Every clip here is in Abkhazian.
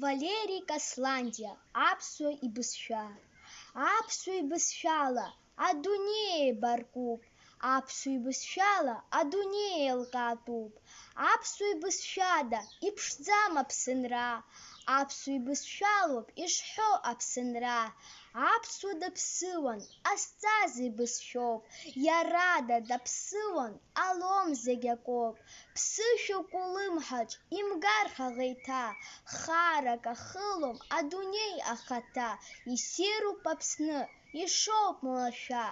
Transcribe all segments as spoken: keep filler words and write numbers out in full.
Валери Касландиа, аԥсуа ибызшәа. Аԥсуа ибызшәала адунеи еибаркуп, аԥсуа ибызшәала адунеи еилкаатәуп. Аԥсуа ибызшәада иԥшӡам Аԥсынра, аԥсуа ибызшәалоуп ишҳәо Аԥсынра. Аԥсуа даԥсыуан, ҟазҵаз ибызшәоуп, иарада даԥсыуан, ҟалом зегь акоуп. Ԥсышәа кәлымҳаҿ имгар ҳаӷеиҭа, хаарак ахылом адунеи ахаҭа, иссируп Аԥсны, ишоуп млашәа,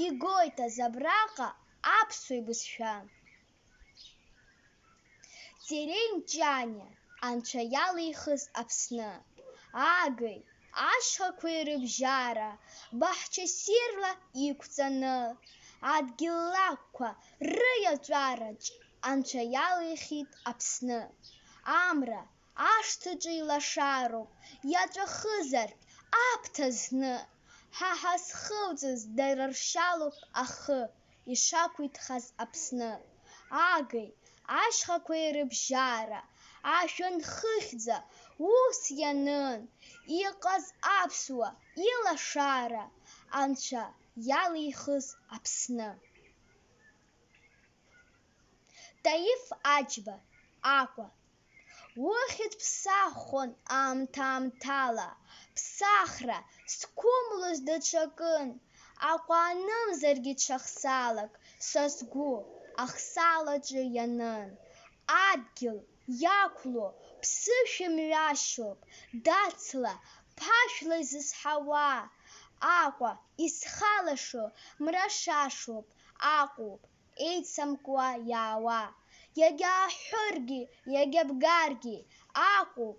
игоит азы абраҟа аԥсуа ибызшәа. Терентианиа, анцәа иалихыз Аԥсны. Агеи, ашьхақәеи рыбжьара, баҳча ссирла иқәҵаны, адгьыл лакәқәа рыиаҵәараҿ анцәа иалихит Аԥсны. Амра ашҭаҿы илашароуп, иаҵәахызаргь аԥҭа зны. Ҳа ҳазхылҵыз дара ршьалоуп ахы ишақәиҭхаз Аԥсны. Агеи, ашьхақәеи рыбжьара, ашәан хыхьӡа ус ианын, иҟаз аԥсуа илашара, анцәа иалихыз Аԥсны. Таиф Аџьба, Аҟәа. Ухьӡ ԥсаххон аамҭа-аамҭала, ԥсахра зқәымлоз даҽакын, Аҟәа анымзаргьы ҽахсаалак са сгәы ахсаалаҿы ианын. Адгьыл иақәлоу ԥсышәа мҩашьоуп, дацла, ԥашәла изызҳауа, Аҟәа исхалашо мра шашоуп, Аҟәоуп еицамкуа иаауа. Иагьааҳәыргьы, иагьабгаргьы, Аҟәоуп,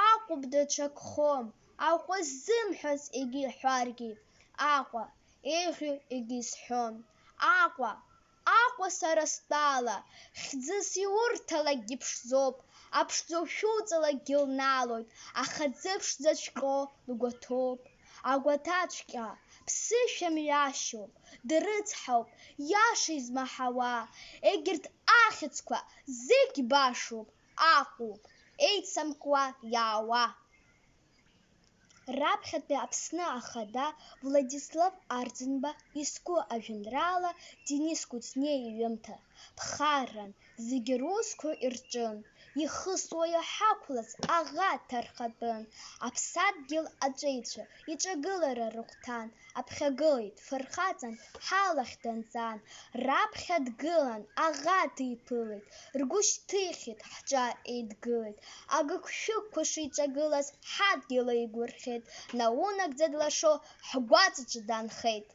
Аҟәоуп, даҽакхом, Аҟәа ззымҳәаз егьи ҳәаргьы, Аҟәа еиӷьу егьи зҳәом. Аҟәа, Аҟәа сара стәала, хьӡыс иурҭалакгьы ԥшӡоуп, аԥшӡоу шәуҵалакгьы лнаалоит, аха ӡы ԥшӡаҵәҟьо лгәаҭоуп. Агәаҭаҵәҟьа, ԥсышәа мҩашьоуп, дрыцҳауп, иаша измаҳауа, егьырҭ ахьӡқәа зегь башоуп, Аҟәоуп, еицамкуа иаауа. Раԥхьатәи Аԥсны Ахада Владислав Арӡынба изку ажәеинраала Денис Кәыҵниа иҩымҭа ԥхарран зегьы русқәа ирҿын, ихысуа иҳақәлаз аӷа дҭархатәын, аԥсадгьыл аҵәеицәа иҿагылара рыхәҭан аԥхьагылеит, фырхаҵан ҳалахь данҵан, раԥхьа дгылан аӷа диԥылеит, ргәы шьҭихьеит, ҳҿар еидгылеит, агыгшәыгқәа шиҿагылаз ҳадгьыл еигәырхьеит, наунагӡа длашо ҳгәаҵаҿы данхеит.